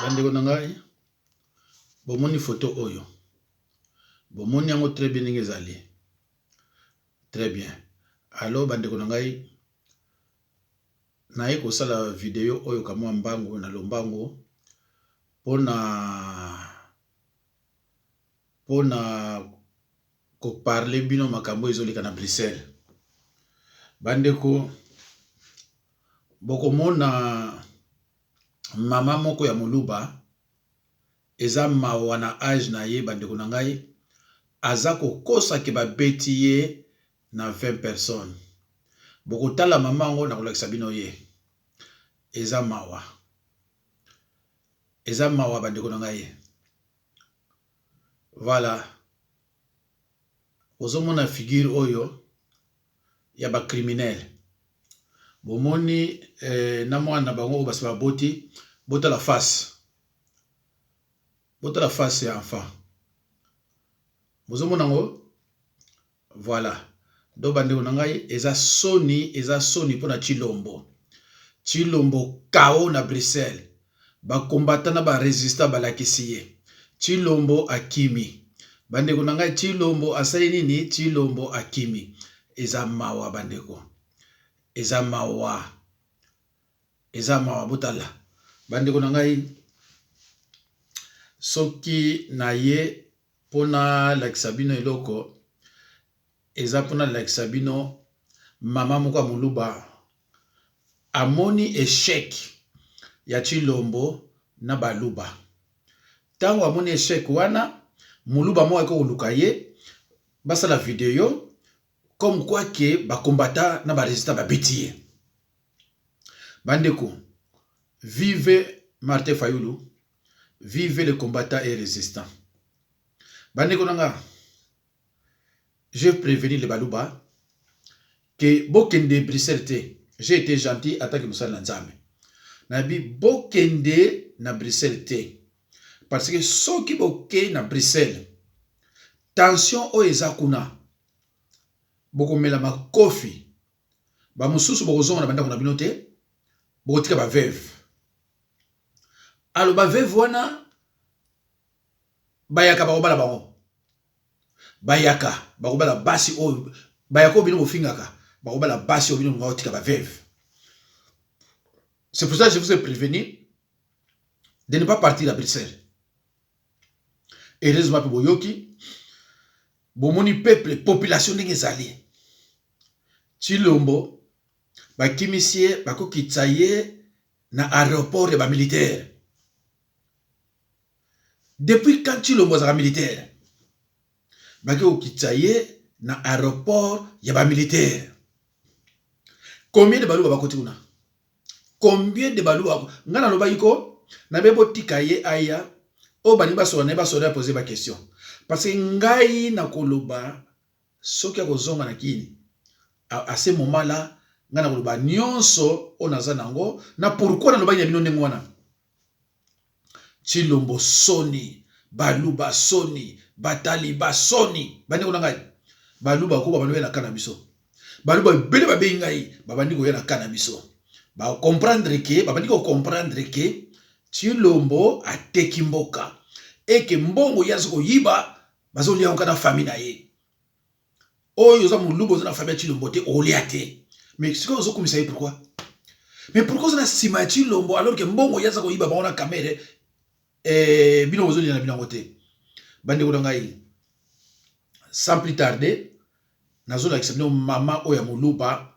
Bandeko na ngai, bomoni photo oyo, bomoni yango très bien ndenge ezali, très bien. Alors bandeko na ngai, naye kosala video oyo kamwa mbangu na lombangu mpona mpona koparle bino makambo ezoleka na Bruxelles. Bandeko, bokomona mama moko ya moluba, eza mawa na age na ye. Bandeko na ngai, aza kokosa ke babeti ye na 20 personnes. Bokotala mama yango, nakolakisa bino ye. Eza mawa, eza mawa, bandeko na ngai. Voilà, ozomona figure oyo ya bacriminel. Bomoni na mwana na bango oyo basi baboti. Botala face, botala face ya enfant, bozomona yango. Voilà. Donc bandeko na ngai, eza soni, eza soni mpona Tshilombo. Tshilombo kao na Bruxelles, bakombata na barésistant balakisi ye. Tshilombo akimi. Bandeko na ngai, Tshilombo asali nini? Tshilombo akimi. Eza mawa, bandeko, eza mawa, eza mawa. Botala, bandeko na ngai, soki na ye mpona lakisa bino eloko, eza mpona lakisa bino mama moko ya moluba amoni échec ya Tshilombo na baluba. Ntango amoni échec wana, moluba moko ayaki koluka ye, basala video comme quoi ke bakombata na barésistant babeti ye. Bandeko, vive Martin Fayulu, vive le combattant et résistant. Bandeko na nga, j'ai prévenu le baluba ke bokende Bruxelles te. J'ai été gentil atake mosali na Nzambe. Nayebi bokende na Bruxelles te, parce que soki bokei na Bruxelles, tension oyo eza kuna, bokomela makofi. Bamosusu bokozonga na bandako na bino te, bokotika baveuve. Alo baveuve wana bayaka, bakobala bango, bayaka bakobala basi oyo bayaka, oyo bino bofingaka, bakobala basi oyo bino bolinga kotika baveuve. C'est pour ça que je vous ai prévenu de ne pas partir à Bruxelles. Heureusement mpe boyoki, bomoni peuple, population ndenge ezali. Tshilombo bakimisi ye, bakokitisa ye na aéroport ya bamilitaire. Depuis quand Tshilombo azalaka militaire? Baki kokitisa ye na aéroport ya bamilitaire. Combien de baluba bakoti kuna? Combien de baluba? Ngai nalobaki ko nabe botika ye aya, oyo balingi basola na ye, basola, ya pose baquestion, parce que ngai nakoloba soki akozonga na kini. À ce moment là ngai nakoloba nyonso oyo naza nango na pourquoi nalobaki na bino ndenge wana. Tshilombo soni, baluba soni, bataliba soni. Bandeko na ngai, baluba ko babandi koya na ka na biso. Baluba ebele babengi ngai, babandi koya na ka na biso. Bacomprendre ke, babandi kocomprendre ke Tshilombo ateki mboka, eke mbongo ye aza koyiba, bazolia yango na famille na ye. Oyo oza moluba, oza na famille ya Tshilombo te, olia te. Mais sikoyo ozokumisa ye pourquoi? Mais pourquoi oza na nsima ya Tshilombo alors ke mbongo ye aza koyiba bango na Kamerhe, bino bozolia na bino yango te? Bandeko na ngai, sans plus tarder, nazolakisa bino mama oyo ya moluba.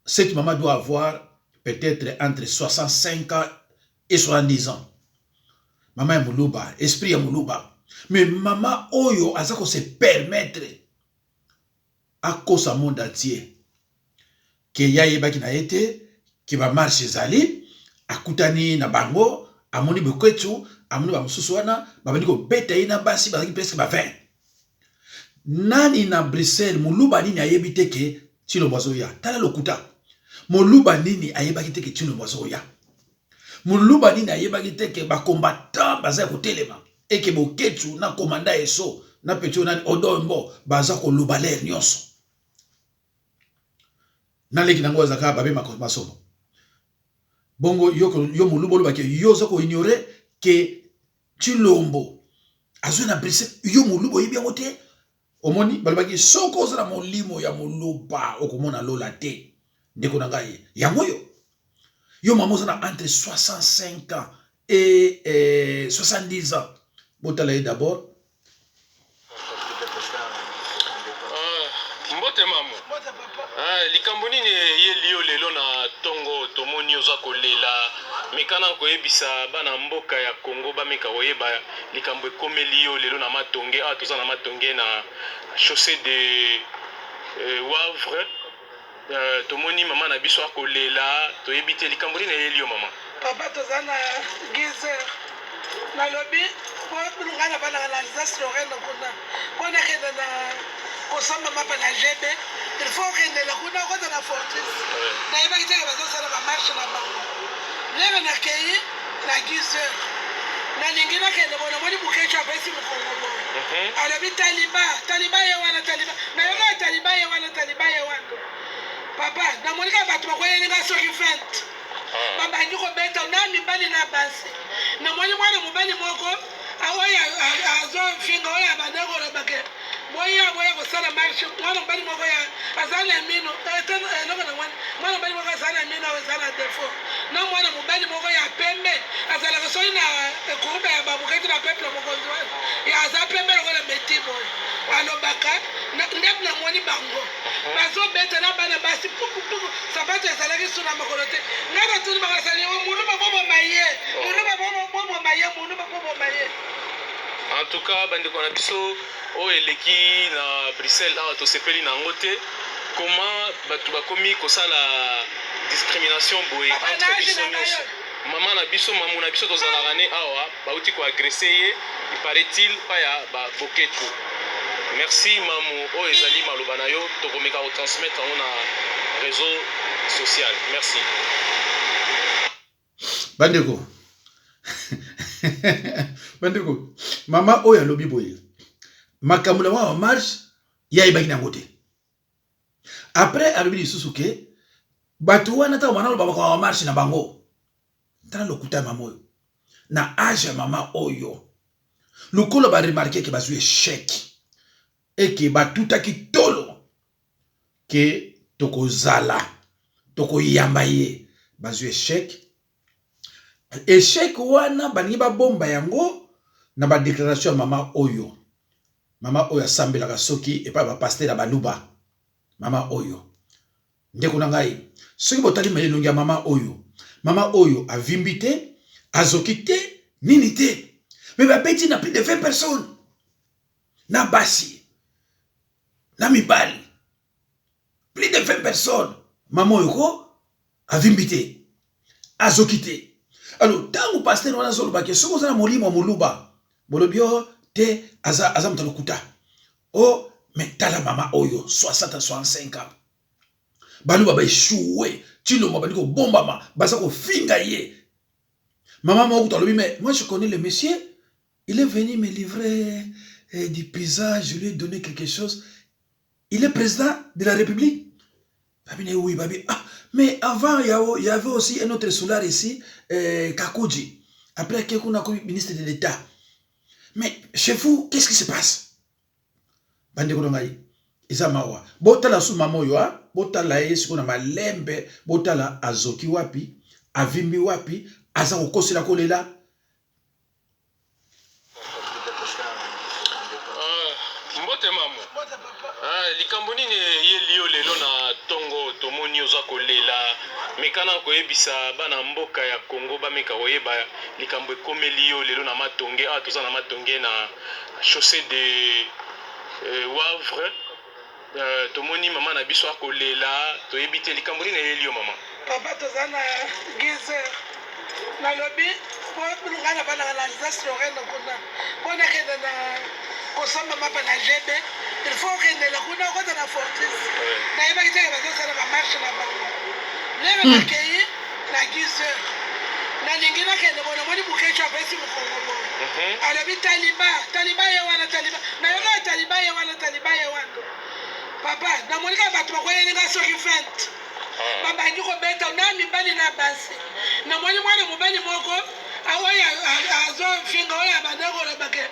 Cette maman doit avoir peut-être entre 65 ans et 70 ans. Mama ya moluba, esprit ya moluba, mais mama oyo aza kose permettre akosa monde entier ke ye ayebaki na ye te ke bamarche ezali. Akutani na bango, amoni Boketshu, amoni bamosusu wana babandi kobeta ye na basi, bazalaki presque ba 20. Nani na Bruxelles, moluba nini ayebi te ke Tshilombo azoya? Tala lokuta. Moluba nini ayebaki te ke Tshilombo azoya? Moluba nini ayebaki te ke bacombattant baza ya kotelema, eke Boketshu na commandant Eso na petit oyo nani, Odombo, baza koloba lere nyonso naleki nango, azalaka babe masomo? Bongo yo, yo moluba olobaki yo oza koignore ke Tshilombo azwi na Bruxelles, yo moluba oyebi yango te. Omoni, balobaki soki oza na molimo ya moluba okomona lola te. Ndeko na ngai, yango oyo yo mama oza na entre 65 ans et 70 ans. Botala ye d'abord. Ah, mbote mamu. Ah, likambo nini eyeli yo lelo na ntongo? Tomoni oza kolela. Mekana koyebisa bana mboka ya Congo bameka koyeba likambo ekomeli yo lelo na Matonge. Awa toza na Matonge na chaussée de Wavre. Tomoni mama na biso akolela, toyebi te likambo nini eyeli yo mama. Papa, toza na Gizer. Nalobi po ngai navandaka na Alsace Lorraine kuna, mpo nakende na kosomba mapa na GB, il faut okendela kuna, okota na Fortis. Nayebaki teke bazosala bamarche na bango. Ndenge nakei na Gizer, nalingi nakende boye, namoni Bukecu apesi mokongo boye, alobi taliba, taliba ye wana, taliba. Nayokaka taliba ye wana, taliba ye wana. Papa, namoni kaka bato bakweyeli nga soki 20, babandi kobeta na mibali na basi. Namoni mwana mobali moko oyo azofinga, oyo abandi koloba ke boya, boya kosala marche. Mwana mobali moko ya aza na mino eloko na mwana, mwana mobali moko aza na mino awa eza na défaut, na mwana mobali moko ya pembe azalaka soki na groupe ya babuketi na peuple mokonzi wana, ya aza pembe lokola meti boye, alobaka nde namoni bango bazobeta na bana basi pukupuku, sapato ezalaki su na makolo te. Ngai natuni bakasani muluba boboma ye, muluba boboma ye, muluba boboma ye. En tout cas, bandeko na biso, oyo eleki na Bruxelles awa, tosepeli na yango te. Comment bato bakomi kosala discrimination boye entre biso nyonso? Mama na biso, mamu na biso, tozalaka ne awa, bauti koagresser ye, il paraît-il pa ya baboketu. Merci mamu, oyo ezali maloba na yo, tokomeka kotransmettre yango na réseau social. Merci. Bandeko, bandeko, mama oyo alobi boye, makambo na mwa marche ye ayebaki nango te. Après alobi lisusu ke bato wana ntango bana aloba makambo ya marche na bango. Tala lokuta ya mama oyo na age ya mama oyo. Lokola baremarquer ke bazwi échec, eke batutaki tolo ke tokozala, tokoyamba ye, bazwi échec. Échec wana balingi babomba yango na badéclaration ya mama oyo. Mama oyo asambelaka soki epai bapasteur ya baluba. Mama oyo, ndeko na ngai, soki botali elongi ya mama oyo, mama oyo avimbi te, azoki te, nini te, me babeti na plus de 20 personnes, na basi na mibali, plus de 20 personnes. Mama oyo ko avimbi te, azoki te. Alors ntango pasteur wana azolobaki soki oza na molimo ya moluba, bolobi o te, aza moto lokuta o. Mais tala mama oyo, 60 65 ans, baluba baéchoué, Tshilombo bandi kobombama, baza kofinga ye. Mama moko kutu alobi: "Mais moi, je connais le monsieur, il est venu me livrer du pizza, je lui ai donné quelque chose. Il est président de la République?" Babi: "Oui." Babi: "Ah, mais avant il y avait aussi un autre soulard ici, Kakuji. Après kuna ministre de l'État. Mais chez vous, qu'est-ce qui se passe?" Bandeko na ngai, eza mawa. Botala su mama oyo, a botala ye sikoyo na malembe, botala azoki wapi, avimbi wapi, aza kokosela kolela. Ah, mbote mamu. Ah, likambo nini eyeli yo lelo na ntongo? Tomoni oza kolela. Mekana koyebisa bana mboka ya Congo bameka koyeba likambo ekomeli yo lelo na Matonge. Awa toza na Matonge na chaussée de Wavre. Tomoni mama na biso akolela, toyebi te likambo nini eyeli yo mama. Papa, toza na Gizer. Nalobi po ngai navandaka na Alsace Lorraine kuna, mpo nakende na kosomba mapa na GB, il faut okendela kuna, okota na Fortis. Nayebaki teke bazosala bamarche na bango. Ndenge nakei na Gizer, nalingi nakende boye, namoni Bukecu apesi mokongo boye, alobi taliba, taliba ye wana, taliba. Nayokaka taliba ye wana, taliba ye wana. Papa, namoni kaka bato bakweyeli nga soki 20, babandi kobeta na mibali na basi. Namoni Namoni mwana mobali moko oyo azofinga oyo abanda koloba ke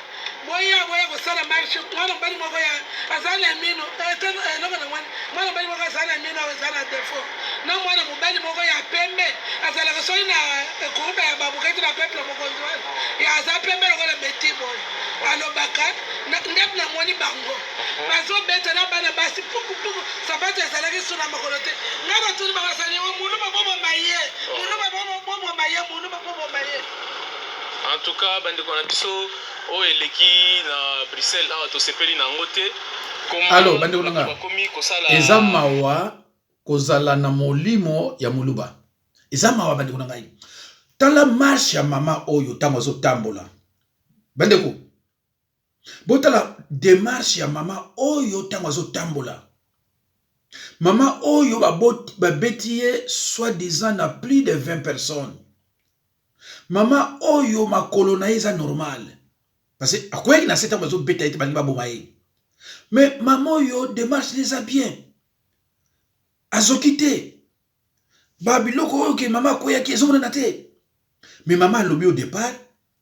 boya boya kosala marche. Mwana mobali moko ya aza na mino eloko na mwana mwana mobali moko aza na mino awa eza na defaut na mwana mobali moko ya pembe azalaka soki na groupe ya babukati na peuple mokonzi wana ya aza pembe lokola meti boye alobaka nde namoni bango bazobeta na bana basi pukupuku sapato ezalaki su na makolo te. Ngai natuni bango asali o muluba boboma ye, muluba boboma ye, muluba boboma ye. En tout cas bandeko na biso oyo eleki na Bruxelles awa tosepeli na yango te. Alo bandeko na nga, eza mawa kozala na molimo ya moluba, eza mawa bandeko na ngai. Tala marche ya mama oyo ntango azotambola bandeko. Botala demarche ya mama oyo ntango azotambola. Mama oyo babeti ye soi-disant na plus de 20 personnes. Mama oyo makolo na ye eza normal. Parce que akweyaki na se ntango bazobeta ye te, balingi baboma ye. Mais mama oyo demarche na eza bien. Azoki te. Ba biloko oyo ke mama akweyaki ezomonana te. Mais mama alobi au départ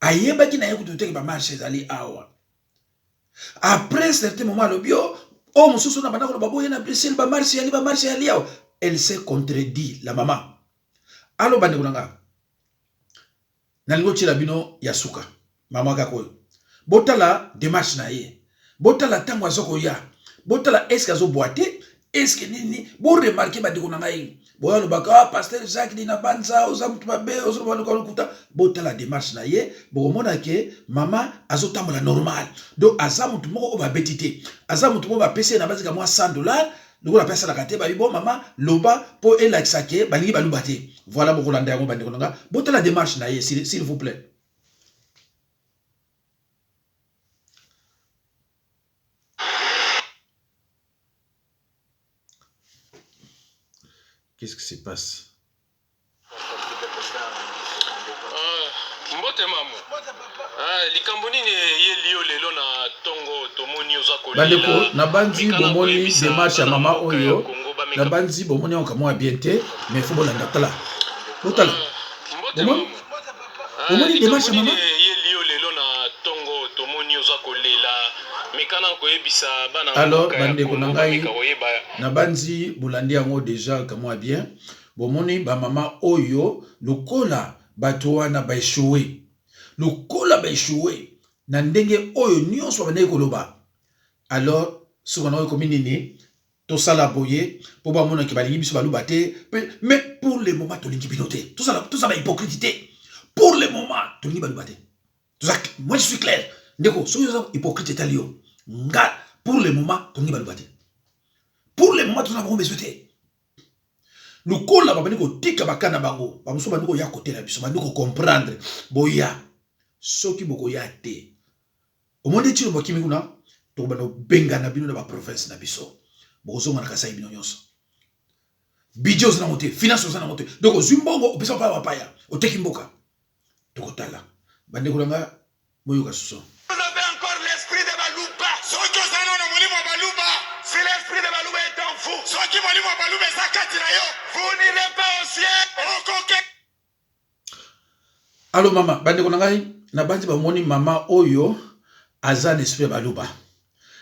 ayebaki na ye kutu te ke ba marche ezali awa. Après certain moment alobi o oyo mosusu na banda koloba boye na Bruxelles ba marche yali ba marche yali awa. Elle s'est contredit la maman. Alo bandeko na nga. Nalingi otiela bino ya suka mama kaka oyo. Botala demarche na ye. Botala ntango aza koya. Botala est-ce que azo boite? Est-ce que nini? Bo remarquer bandeko na ngai. Boya lobaka ah, pasteur Jacques Dina Banza oza mutu mabe ozoloba lokola lokuta. Botala demarche na ye, bokomona ke mama azotambola normal. Donc aza mutu moko oyo babeti te. Aza mutu moko bapesi ye na bazika mwa 100 $ lokola pe asalaka te, babi bon mama loba po elakisa ke balingi baluba te. Voilà, bokolanda yango bandeko na nga. Botala demarche na ye s'il vous plaît. Qu'est-ce qui se passe? Mbote mamu. Likambo nini eyeli yo lelo na tongo tomoni oza kolela? Bandeko, nabanzi bomoni demarche ya mama oyo, nabanzi bomoni yango kamwa bien te, mais faut bolanda. Tala, botala, bomoni, bomoni demarche ya mama. Eyeli yo lelo na tongo tomoni oza kolela, mekana koyebisa bana. Alors bandeko na ngai, nabanzi bolandi yango deja kamwa bien. Bomoni bamama oyo lokola bato wana baechoue, lokola baechoue na ndenge oyo nyonso babandaki koloba. Alors suka nango ekomi nini? Tosala boye mpo bamonaki balingi biso baluba te, mais pour le moment tolingi bino te. Tozala bahypocrite te. Pour le moment tolingi baluba te. Moi je suis clair ndeko, soki oza hypocrite etali yo. Nga pour le moment tolingi baluba te. Pour le moment toza bango besoin te. Lokola babandi kotika baka na bango, bamosusu bandi koya kotela biso, bandi kocomprendre. Boya, soki bokoya te, omoni tino bakimi kuna, tokobanda kobengana bino na baprovince na biso, bokozonga na Kasai bino nyonso. Budget oza nango te, finance oza nango te, donc ozwi mbongo opesa bapaya, bapaya oteki mboka. Tokotala bandeko na nga, boyoka suso. Vous avez encore l'esprit de Baluba. Soki oza nano na molimo ya baluba, Si l'esprit de Baluba est en vous, soki molimo ya baluba eza kati na yo, vous n'irez pas au ciel. Okoke. Alo mama, bandeko na ngai, nabandi bamoni mama oyo aza na esprit ya baluba.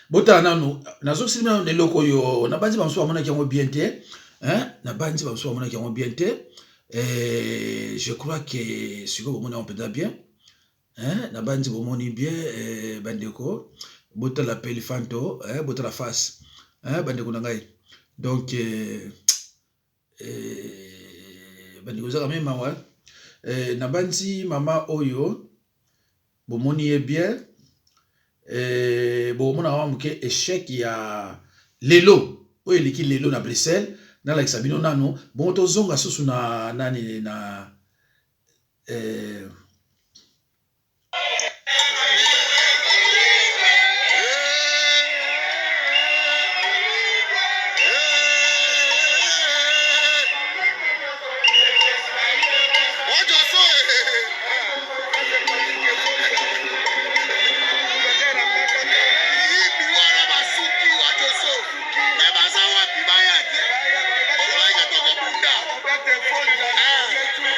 Botala nanu, nazokisili nanu na eloko oyo, nabandi bamosusu bamonaki yango bien te, hein? Nabandi bamosusu bamonaki yango bien te. Je crois que sikoyo bomoni yango mpenza bien, hein? Nabandi bomoni bien, bandeko, botala pe lifanto, hein? Botala face, hein? Bandeko na ngai, donc bandeko ezaka meme mawa. Nabandi mama oyo bomoni ye bien, bokomona mwa moke échec ya lelo oyo eleki lelo na Bruxelles. Nalakisa bino nanu bongo tozonga susu na nani na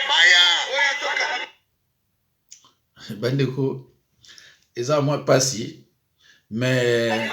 Baya. Bandeko, eza mwa pasi, mais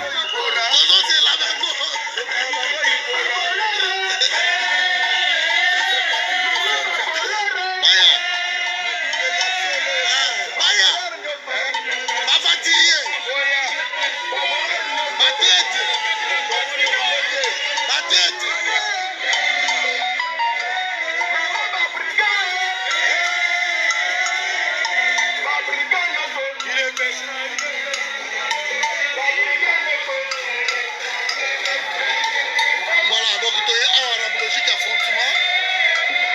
Voilà, donc toye awa na logique ya affrontement.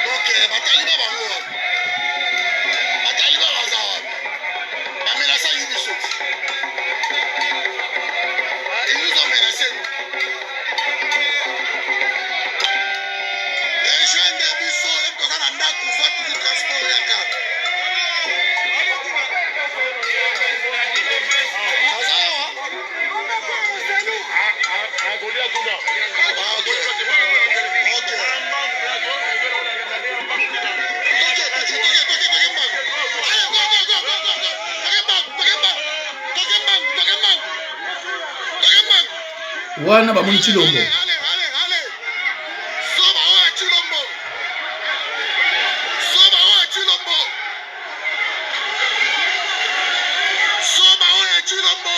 Donc bataliba bango wapi? Bataliba baza wapi? Bamenaçaki biso. Ils nous ont menacé, nous. Rejoindre biso, ye toza na ndako, zwa toujours transport yaka. Baza awa? Ah, ok. Ok. Toke, toke, toke, toke, toke mbangu. Allez, go, go, go, go, go, go. Toke mbangu, toke mbangu. Toke mbangu, toke mbangu. Toke mbangu. Wana bamoni Tshilombo. Allez, allez, allez, allez. Zoba oyo ya Tshilombo. Zoba oyo ya Tshilombo. Zoba oyo ya Tshilombo.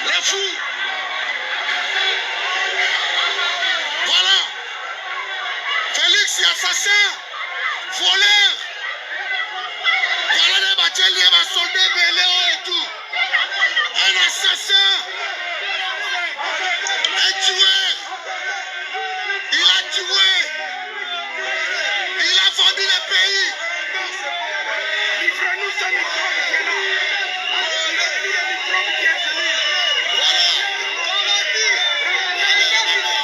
Les fous. Voilà. Félix assassin, voleur. Voilà les bacheliers, ba soldats ebele oyo et tout. Un assassin. Un tueur. Il a tué. Il a vendu le pays. Livrez-nous ce microbe qui est là. Livrez-nous le microbe qui est venu. Voilà. Allez, la maman.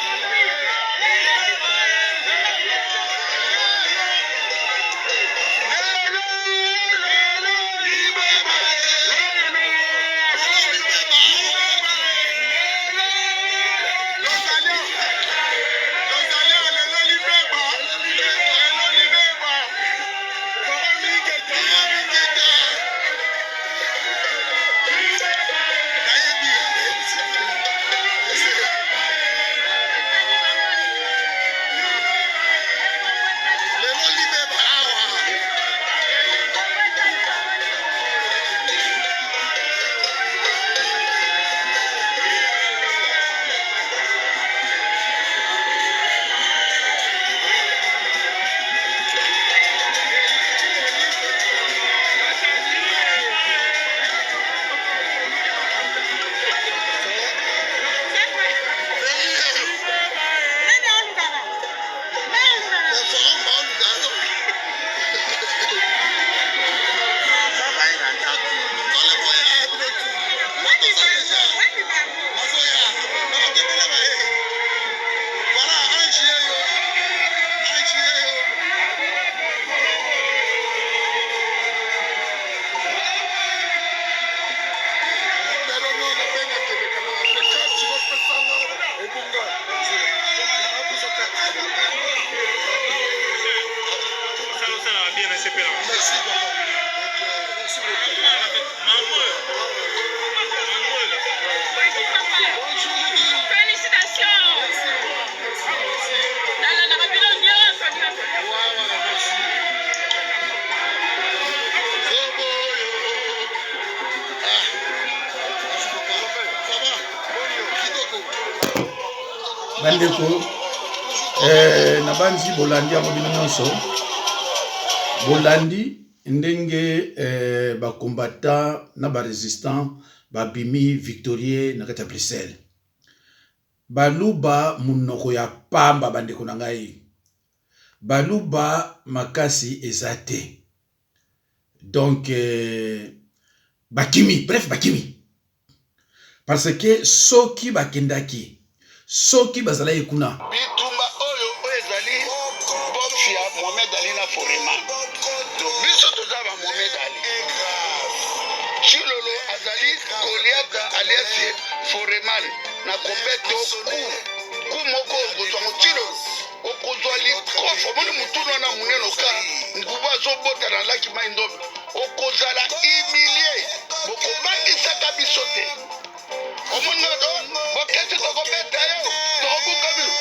Libeba. Lelo libeba. Tozali lelo libeba. Lelo libeba. Koro mingeta. Nayebi. Lelo libeba awa. Le forum baoluka yo. Tole boya bino tu. Toza déjà. Bazoya. Bakokebele baye. Voilà, Angie yo. Angie yo. Lelo no nabenga keleka na te kati bopesanga ebunga. Merci papa. Donc, merci beaucoup. Bonjour. Félicitations. Merci maman. Merci, merci. Nalandaka bino nyonso nyonso. Ouais, merci. Zoboyo. Ah. Bonjour papa. Ça va? Kitoko. Bandeko, nabanzi bolandi yango bino nyonso, bolandi ndenge bacombattant na barésistant babimi victorieux na kati ya Bruxelles. Baluba monoko ya pamba. Bandeko na ngai, baluba makasi eza te. Donc bakimi, bref, bakimi parce que soki bakendaki, soki bazalaki kuna. Bitumba oyo oyo ezali boxe ya Mohamed Ali na Foreman. Donc biso toza ba Mohamed Ali. Tshilolo azali Goliata alias Foreman. Na kobeto ku moko, okozwango Tshilolo, okozwa likofi. Omoni mutunu wana monene oka nguba azobota na laki mai ndombe. Okozala humilie. Bokobangisaka biso te. Omoni bokesi tokobeta yo, tokobuka bino.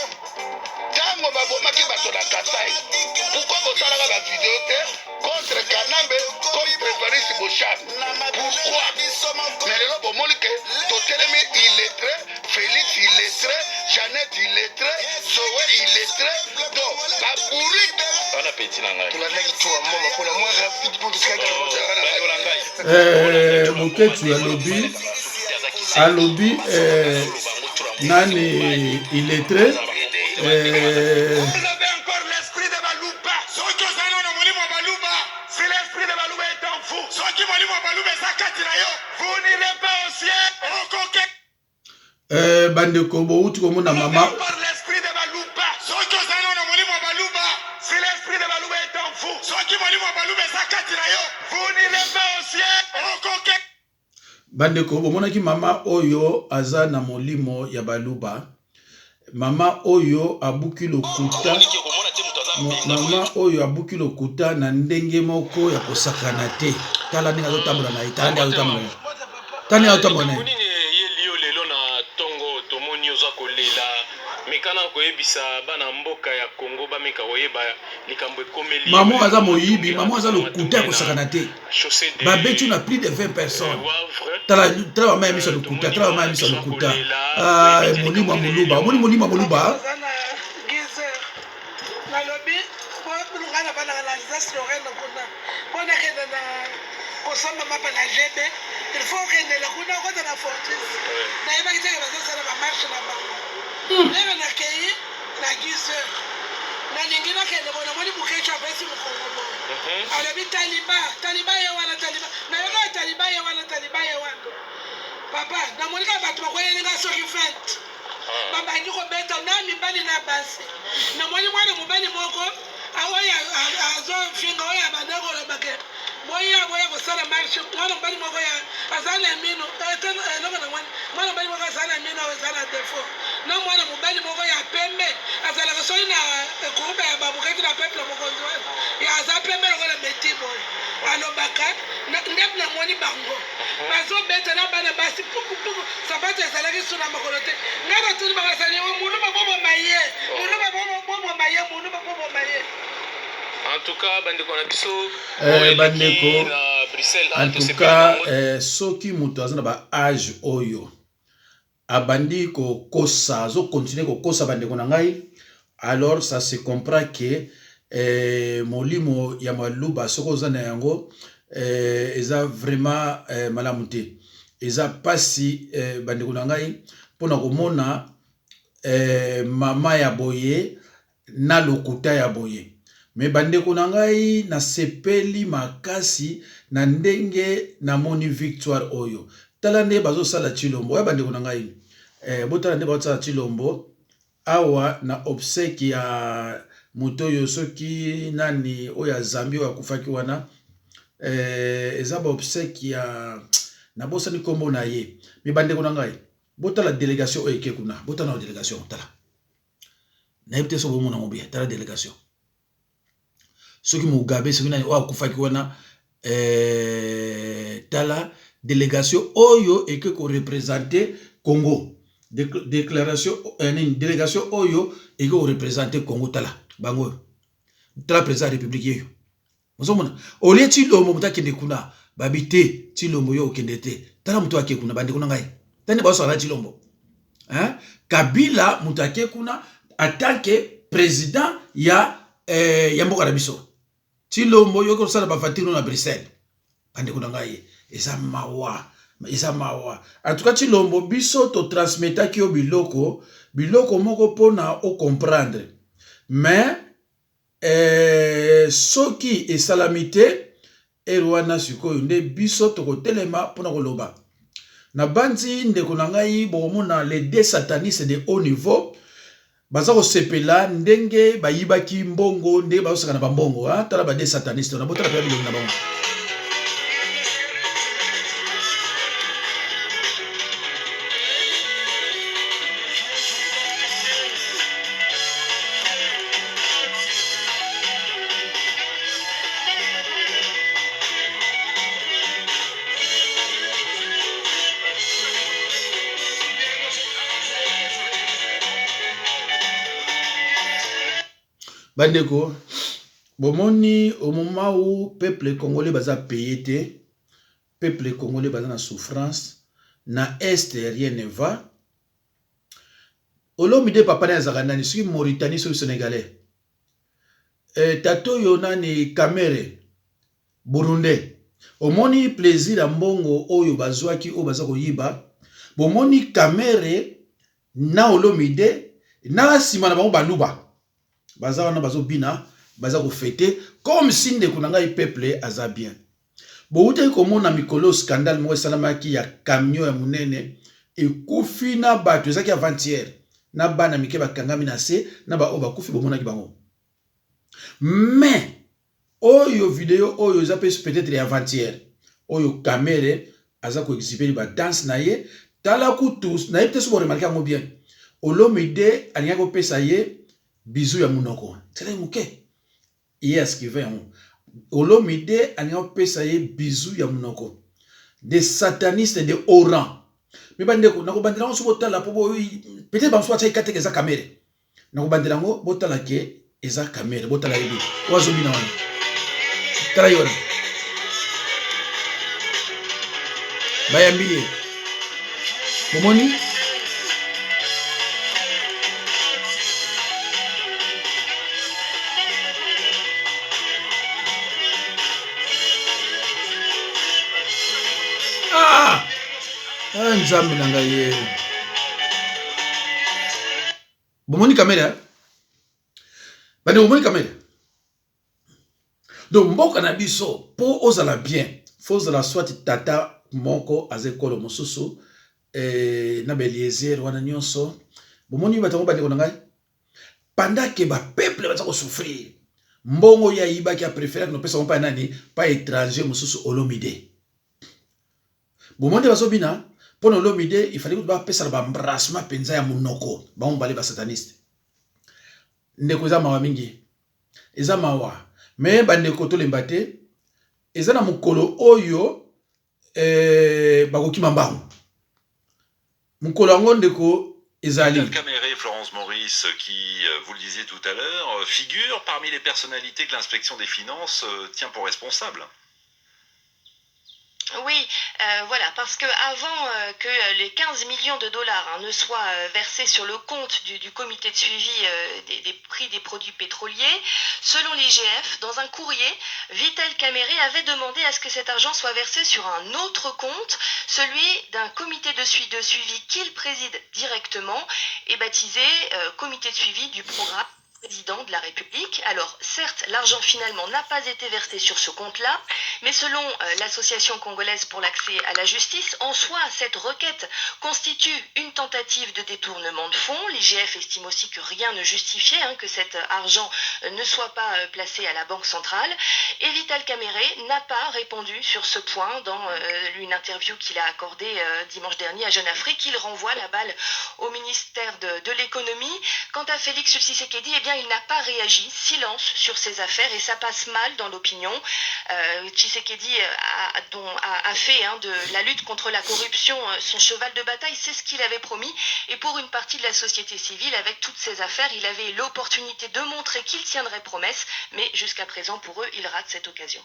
Ntango babomaki bato na Kasai, pourquoi bosalaka ba video te contre Kanambe, contre Evariste Boshab? Pourquoi? Mais lelo bomoni ke totelemi illettré, Felix illettré, Jeannette illettré, Zoé illettré, donc ba bourrique. Wana petit na ngai. Tolandaki tour ya mboma mpona mwa rapide mpo totikaki. Bandeko na ngai. Boketshu alobi alobi nani illettré. Vous avez encore l'esprit de Baluba. Soki ozali nano na molimo ya Baluba, Si l'esprit de Baluba est en vous, soki molimo ya Baluba eza kati na yo, vous n'irez pas au ciel. Okoke. Bandeko, bouti komona Vous avez mama. encore l'esprit de Baluba. Soki ozali nano na molimo ya Baluba, Si l'esprit de Baluba est en vous, soki molimo ya Baluba eza kati na yo, vous n'irez pas au ciel. Okoke. Bandeko, bomonaki mama oyo aza na molimo ya Baluba. Mama oyo abuki lokuta. Omoniki okomona te moto aza mpenza. Mama oyo abuki lokuta na ndenge moko ya kosakana te. Tala ndenge azotambola na ye, tala ndenge azotambola na ye, tala ndenge azotambola na Likambo ye. nini eyeli yo lelo na ntongo? Tomoni oza kolela. Mekana koyebisa bana mboka ya Congo, bameka koyeba likambo ekomeli yo Mama oyo aza lelo. moyibi. Matonge Mama oyo aza lokuta ya kosakana te. Chaussée de Babeti na plus de 20 personnes. Wavre. Tala, tala mama ya miso ya lokuta, tala mama ya miso ya lokuta. Ah, molimo ya moluba, omoni molimo ya moluba. Toza na Gizer. Nalobi po ngai navandaka na Alsace Lorraine kuna, mpo nakende na kosomba mapa na GB, il faut okendela kuna, okota na Fortis. Nayebaki teke bazosala bamarche na bango. Ndenge nakei na Gizer, nalingi nakende boye, namoni Bukecu apesi mokongo boye, alobi: "Taliba, taliba ye wana, taliba." Nayoka taliba ye wana, taliba ye wana. Papa, namoni kaka bato bakoyelinga soki 20, babandi kobeta na mibali na basi. Namoni mwana mobali moko oyo azofinga, oyo abandi kolobake: "Boya, boya kosala marche." Mwana mobali moko ya aza na mino, eloko na mwana, mwana mobali moko aza na mino aza na défaut, na mwana mobali moko ya pembe azalaka soki na groupe ya babukaki na peuple mokonzi wana, ya aza pembe lokola beti boye, alobaka. Nde namoni bango bazobeta na bana basi pukupuku, sapato ezalaki su na makolo te. Ngai natuni bakasani: "Moluba boboma ye, moluba boboma ye, moluba boboma ye." En tout cas, bandeko na biso, Bandeko, na Bruxelles, en tout cas, soki moto aza na ba âge oyo abandi kokosa, azocontinuer kokosa, bandeko na ngai, alors ça se comprend que molimo ya maluba, soki oza na yango, eza vraiment malamu te. Eza mpasi, bandeko na ngai, mpona komona mama ya boye na lokuta ya boye. Me bandeko na ngai, nasepeli makasi na ndenge namoni victoire oyo. Tala nde bazosala Tshilombo oyo, bandeko na ngai. Botala nde bazosala Tshilombo awa na obsèque ya moto oyo, soki nani oyo ya Zambie oyo akufaki wana. Eza ba obsèque ya, nabosani nkombo na ye. Me bandeko na ngai, botala délégation oyo eke kuna. Botala na délégation, tala, nayebi te soki bomona ngo bien. Tala délégation, soki Mugabe, soki nani oyo akufaki wana. Tala délégation oyo eke koreprésenter Congo. Déclaration, nini, délégation oyo eke koreprésenter Congo, tala bango oyo. Tala président ya république yeyo, ozomona. Olie Tshilombo, moto akende kuna, babi te: "Tshilombo, yo okende te." Tala moto ake kuna, bandeko na ngai, tani bazosala na Tshilombo, hein? Kabila moto ake kuna en tant que président ya mboka na biso. Tshilombo, yoki kosala bavatire na Bruxelles. Bandeko na ngai, eza mawa, eza mawa. En tout cas, Tshilombo, biso totransmetaki yo biloko, biloko moko mpona ocomprendre, mais soki esalami te ere wana, sikoyo nde biso tokotelema mpona koloba na bandi. Ndeko na ngai, bokomona les deux satanistes de haut niveau baza kosepela ndenge bayibaki mbongo, ndenge bazosaka na bambongo. Tala ba deux satanistes na botala mpe bilongi na bango. Bandeko, bomoni au moment où peuple congolais baza paye te, peuple congolais baza na souffrance, na est rien ne va. Olomide papa naye azalaka nani soki Mauritanie soki Senegalais. Eh, tata oyo nani Kamere Burundais. Omoni plaisir ya mbongo oyo bazwaki oyo baza koyiba. Bomoni Kamere na Olomide na nsima na bango baluba baza wana bazobina baza kofete comme si ndeko na ngai peuple aza bien. Bowutaki komona mikolo scandale moko esalamaki ya camion ya munene ekufi na batu ezalaki avant hier na bana mike bakangami na se na ba oyo bakufi bomonaki bango mais oyo video oyo eza pe peut-etre ya avant hier oyo Kamere aza ko exhiber ba danse na ye tala kutu nayebi te soki bo remarquer yango bien Olomide alingaki kopesa ye bisou ya munoko etikali moke Ye askive yango. Olomide alingi apesa ye bisou ya munoko. Des satanistes de haut rang. Mais bandeko nakobandela yango soki botala po bo peut-être ba mosusu batiaki ka te ke eza Kamere. Nakobandela yango botala ke eza Kamere botala ye bien. Oyo azobina wana. Tala ye wana. Bayambi ye. Bomoni? Ah! Ah, nzambe na ngai ye. Bomoni kamera? Bande bomoni kamera? Donc mboka na biso po ozala bien faut ozala soit tata moko aza ekolo mosusu eh, na ba Eliezer wana nyonso bomoni bato yango bandeko na ngai pendant que ba peuple baza ko souffrir mbongo ye ayibaki a préféraki nopesa yango mpa nani pa étranger mosusu Olomide bomoni nde bazobina mpo na Olomide il fallait kutu bapesana ba embrassement mpenza ya monoko bango mibale ba sataniste ndeko eza mawa mingi Eza mawa mais ba ndeko tolemba te eza na mokolo oyo eh, bakokima mbangu mokolo yango ndeko ezali. Vital Kamerhe, Florence Maurice, qui, vous le disiez tout à l'heure, figure parmi les personnalités que l'inspection des finances tient pour responsables. Oui, euh, voilà, parce que avant euh, que euh, les 15 millions de dollars hein, ne soient euh, versés sur le compte du, du comité de suivi euh, des, des prix des produits pétroliers, selon l'IGF, dans un courrier, Vital Kamerhe avait demandé à ce que cet argent soit versé sur un autre compte, celui d'un comité de, sui de suivi qu'il préside directement et baptisé euh, comité de suivi du programme président de la République. Alors, certes, l'argent finalement n'a pas été versé sur ce compte-là, mais selon euh, l'Association congolaise pour l'accès à la justice, en soi, cette requête constitue une tentative de détournement de fonds. L'IGF estime aussi que rien ne justifiait hein, que cet argent euh, ne soit pas euh, placé à la Banque centrale. Et Vital Kamerhe n'a pas répondu sur ce point dans une interview qu'il a accordée dimanche dernier à Jeune Afrique. Il renvoie la balle au ministère de, de l'économie. Quant à Félix Tshisekedi, eh bien, il n'a pas réagi. Silence sur ces affaires et ça passe mal dans l'opinion. Euh, Tshisekedi a, a, a fait hein, de la lutte contre la corruption euh, son cheval de bataille. C'est ce qu'il avait promis. Et pour une partie de la société civile, avec toutes ces affaires, il avait l'opportunité de montrer qu'il tiendrait promesse. Mais jusqu'à présent, pour eux, il rate cette occasion.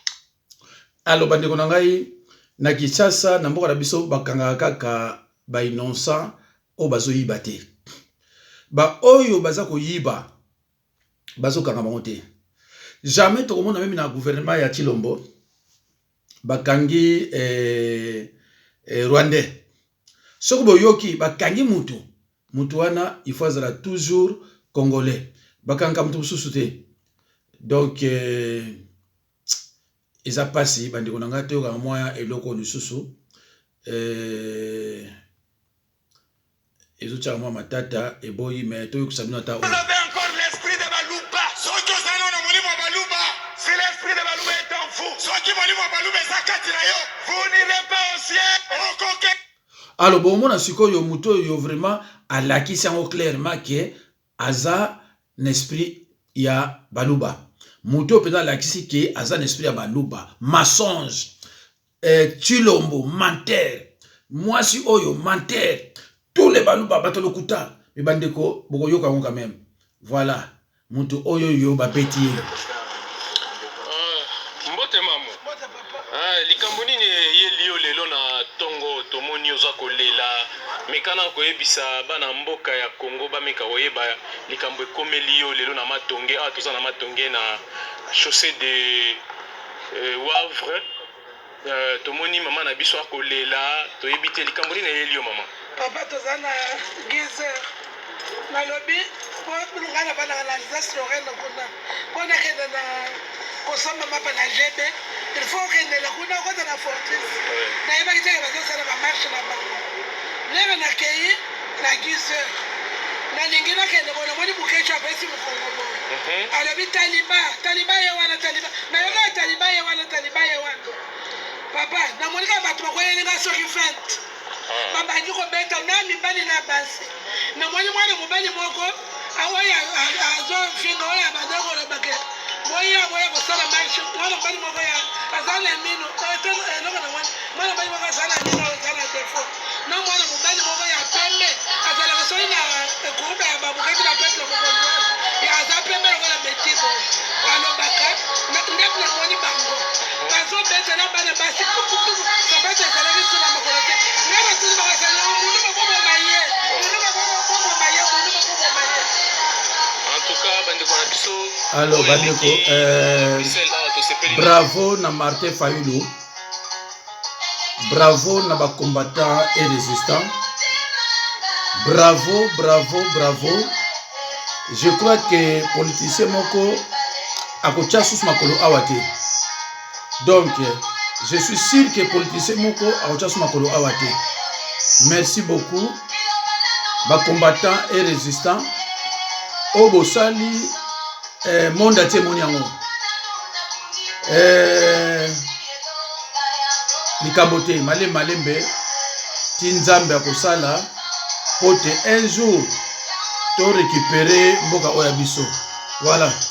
Alors, bandeko na ngai, na Kinshasa, na mboka na biso, bakangaka kaka ba innocent oyo bazoyiba te. Ba oyo baza koyiba, bazokanga bango te. Jamais tokomona meme na gouvernement ya Tshilombo bakangi eh, eh, Rwandais. Soki boyoki bakangi mutu, mutu wana il faut azala toujours congolais. Bakangaka mutu mosusu te. Donc eh, eza pasi bandeko na ngai toyokaka mwa eloko lisusu eh, ezotiaka mwa matata eboyi me toyokisa bino ata oyo. Vous avez encore l'esprit de Baluba. Soki ozali nano na molimo ya Baluba. Si l'esprit de Baluba est en vous. Soki molimo ya Baluba eza kati na yo. Vous n'irez pas au ciel. Okoke. Alors bomona sikoyo moto oyo vraiment alakisi yango clairement ke aza na esprit ya baluba moto oyo mpenza alakisi ke aza na esprit ya baluba mensonge eh, Tshilombo menteur mwasi oyo menteur tous les baluba bato lokuta me bandeko bokoyoka yango quand même voilà. Mutu oyo yo babeti ye. Ah, mbote mamu. Ah, likambo nini eyeli yo lelo na tongo tomoni oza kolela mekana koyebisa bana mboka ya Congo bameka koyeba likambo ekomeli yo lelo na Matonge awa toza na Matonge na chaussée de euh, Wavre euh, tomoni mama na biso akolela toyebi te likambo nini eyeli yo mama. Papa toza na Gezer nalobi po ngai navandaka na Alsace Lorraine kuna po nakende na kosomba mapa na GB il faut okendela kuna okota na Fortis nayebaki teke bazosala bamarche na bango ndenge nakei na Gezer nalingi nakende boye namoni Boketshu apesi mokongo boye mhm. alobi taliba taliba ye wana taliba nayokaka taliba ye wana taliba ye wana papa namoni kaka bato bakweyeli nga soki 20 babandi kobeta na mibali na basi namoni mwana mobali moko oyo azofinga oyo abanda koloba ke boya boya kosala marche mwana mobali moko ya aza na mino eh, eloko na mwana mwana mobali moko aza na mino aza na defo na mwana mobali moko ya pembe azalaka soki na groupe ya babukaki na peuple mokonzi ya aza pembe lokola beti boye alobaka ndeti namoni bango bazobeta na bana basi pupupupu sapato ezalaki so na makolo te ngai natuni bakasana munu bakoboma ye munu bakoboma ye munu bakoboma ye. En tout cas bandeko na biso alors bandeko euh, bravo na Martin Fayulu bravo na ba combattants et résistants bravo bravo bravo je crois que politicien moko akotya susu makolo awa te donc je suis sûr que politicien moko akotya susu makolo awa te merci beaucoup ba combattants et résistants oyo bosali eh, monde atie emoni yango eh, likambo te malembe malembe ti nzambe akosala mpo te un jour to récupérer mboka oyo ya biso voilà.